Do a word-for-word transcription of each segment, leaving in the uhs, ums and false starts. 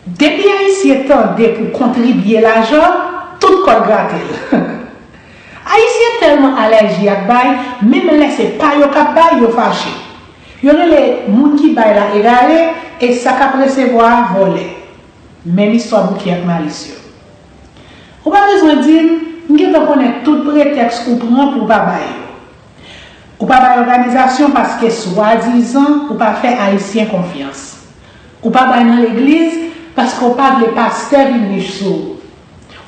Depi Ayisyen tande pou kontribye lajan, tout kò l grate l. Ayisyen tèlman alèji ak bay, menm lè se pa yo k ap bay, yo fache. Yo rele moun ki bay la egare, e sa k ap resevwa a vòlè. Menm istwa Bouki ak Malis yo. Ou pa bezwen di m, m gentan konnen tout pretèks ou pran pou w pa bay yo. Ou pa bay òganizasyon paske swadizan ou pa fè Ayisyen konfyans. Ou pa bay nan legliz paske w pa vle pastè vin rich sou ou.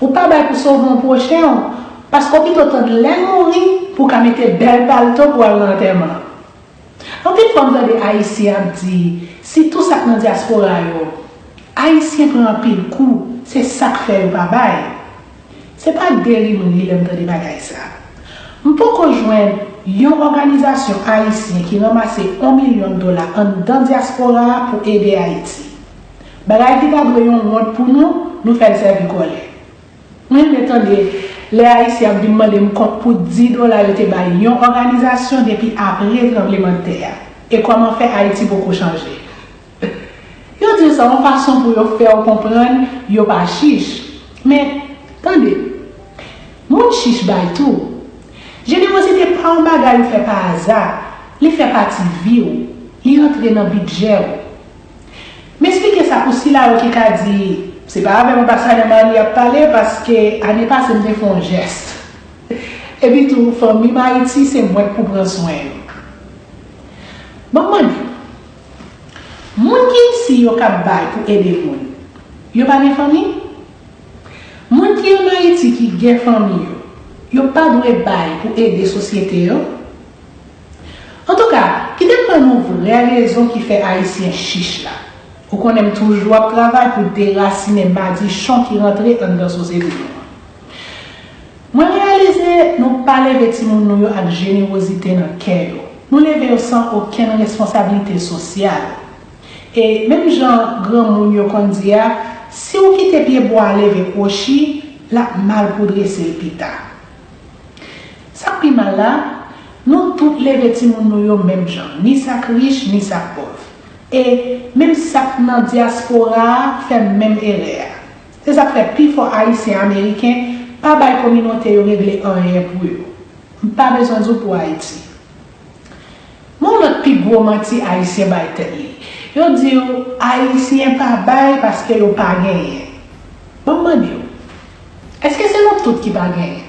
Ou pa bay pou sove yon pwochen w paske w pito tann lè l mouri pou w ka mete bèl palto pou w al nan antèman. Anpil fwa m tande Ayisyen ap di, sitou sa k nan dyaspora yo, Ayisyen pran anpil kou, se sa k fè yo pa bay. Se pa de ri m ri lè m tande bagay sa. M poko jwenn yon òganizasyon ayisyen ki ranmase yon milyon dola anndan dyaspora a pou ede Ayiti. Bagay ki ta dwe yon wont pou nou, nou fè l sèvi kòlè. Mwen renmen tande lè Ayisyen ap vin mande m kont pou dis dola yo te bay yon òganizasyon depi apre tranblemanntè a, e kòman fè Ayiti poko chanje. Yo di w sa yon fason pou yo fè w konprann yo pa chich. Men, tande, moun chich bay tou. Jenerozite pa yon bagay ou fè pa aza, li fè pati vi w, li antre nan bidjè w. M esplike sa pou sila yo ki ka di, se pa avè m Anbasadè Marie ap pale, paske ane pase m te fè yon jès. Epi tou, fanmi m Ayiti, se mwen k pou pran swen yo. Ban m mande w, moun ki isi yo k ap bay pou ede moun, yo pa gen fanmi? Moun ki ann Ayiti ki gen fanmi yo, yo pa dwe bay pou ede sosyete yo? Antouka, kite m ban nou vrè rezon ki fè Ayisyen chich la. Ou konnen m toujou ap travay pou derasinen madichon ki rantre anndan sosyete nou an. Mwen reyalize nou pa leve timoun nou yo ak jenerozite nan kè yo. Nou leve yo san okenn responsablite sosyal. E menm jan granmoun yo konn di a, si w kite pyebwa a leve kwochi, l ap mal pou drese l pita. Sa k pi mal la, nou tout leve timoun nou yo menm jan, ni sa k rich, ni sa k pòv. E menm sa k nan dyaspora a fè menm erè a. Se sa k fè pifò Ayisyen Ameriken pa bay kominote yo regle anyen pou yo. M pa bezwen di w pou Ayiti. Men yon lòt pi gwo manti Ayisyen bay tèt li. Yo di w Ayisyen pa bay paske yo pa genyen. Ban m mande w, èske se nou tout ki pa genyen?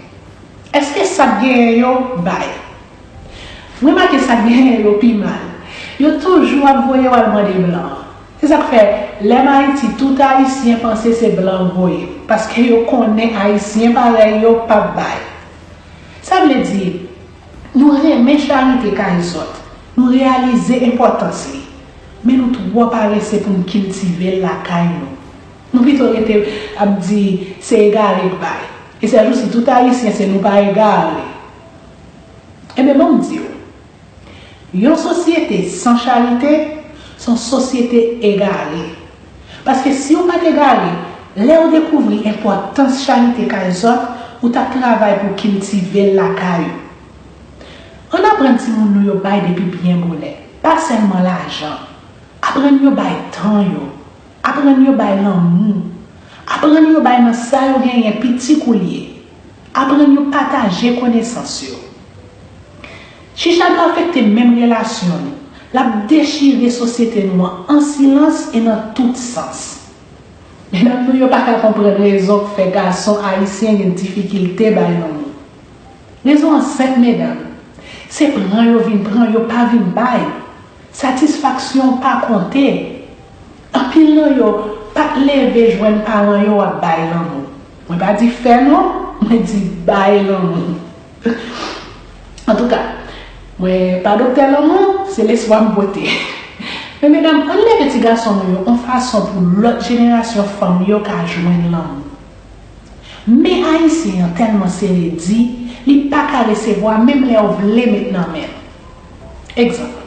Èske sa k genyen yo bay? Remake sa k genyen yo pi mal. Yo toujou ap voye w al mande blan. Se sa k fè, lè m Ayiti, tout Ayisyen panse se blan k voye m, paske yo konnen Ayisyen parèy yo p ap bay. Sa vle di, nou renmen charite kay zòt, nou reyalize enpòtans li, men nou twò parese pou n kiltive l lakay nou. Nou pito rete ap di se egare k bay. E sèjousi tout Ayisyen se nou pa egare. Enben, ban m di w, yon sosyete san charite, se yon sosyete egare. Paske si w pa t egare, lè w dekouvri enpòtans charite kay zòt, ou t ap travay pou kiltive l lakay ou. Ann aprann timoun nou yo bay depi byen bonè, pa sèlman lajan. Aprann yo bay tan yo. Aprann yo bay lanmou. Aprann yo bay nan sa yo genyen, piti kou l ye. Aprann yo pataje konesans yo. Chich la ka afekte menm relasyon nou. L ap dechire sosyete nou an an silans e nan tout sans. Medam nou yo pa ka konprann rezon k fè gason ayisyen gen difikilte bay lanmou. Rezon an senp, medam. Se pran yo vin pran, yo pa vin bay. Satisfaksyon pa konte. Anpil nan yo pa t leve jwenn paran yo ap bay lanmou. Mwen pa di fè non, mwen di bay lanmou. Antouka, mwen pa doktè lanmou, se lespwa m pote. Men medam, ann leve ti gason nou yo yon fason pou lòt jenerasyon fanm yo ka jwenn lanmou. Men ayisyen an tèlman sere di, li pa ka resevwa menm lè w vle met nan men l. Egzanp,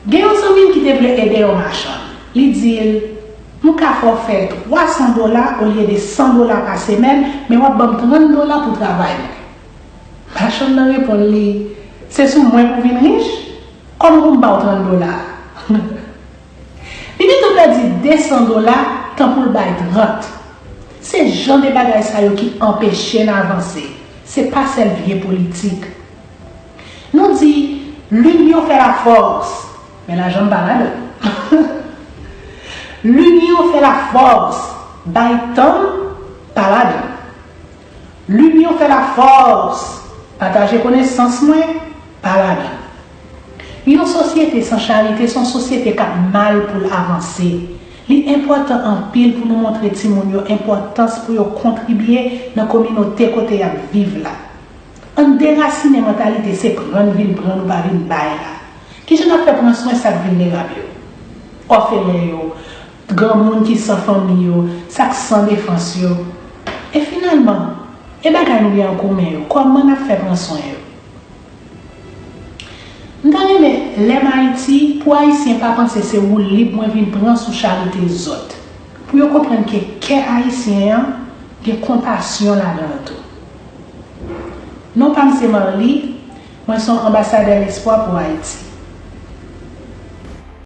gen yon zanmi m ki te vle ede yon machann. Li di l, m ka fè w fè twa san dola olye de san dola pa semèn, men w ap ban m trant dola pou travay mwen. Machann nan reponn li, se sou mwen pou w vin rich? Kòman pou m ba w trant dola? Li pito pèdi de san dola tan pou l bay trant. Se jan de bagay sa yo ki anpeche n avanse. Se pa sèl vye politik. Nou di, l'union fait la force, men lajan m pa ladan. L'union fait la force, bay tan m pa ladan. L'union fait la force, pataje konesans mwen pa ladan. Yon sosyete san charite se yon sosyete k ap mal pou l avanse. Li enpòtan anpil pou nou montre timoun yo enpòtans pou yo kontribye nan kominote kote y ap viv la. Ann derasinen mantalite se pran n vin pran nou pa vin bay la. Kijan n ap fè pran swen sa k vilnerab yo? Òfelen yo, granmoun ki san fanmi yo, sa k san defans yo. E finalman, e bagay nou gen an komen yo, kòman n ap fè pran swen yo? M ta renmen lè m Ayiti pou Ayisyen pa panse se woulib mwen vin pran sou charite zòt, pou yo konprann ke kè Ayisyen an gen konpasyon ladan l tou. Non pa m se Marly, mwen se yon anbasadè lespwa pou Ayiti.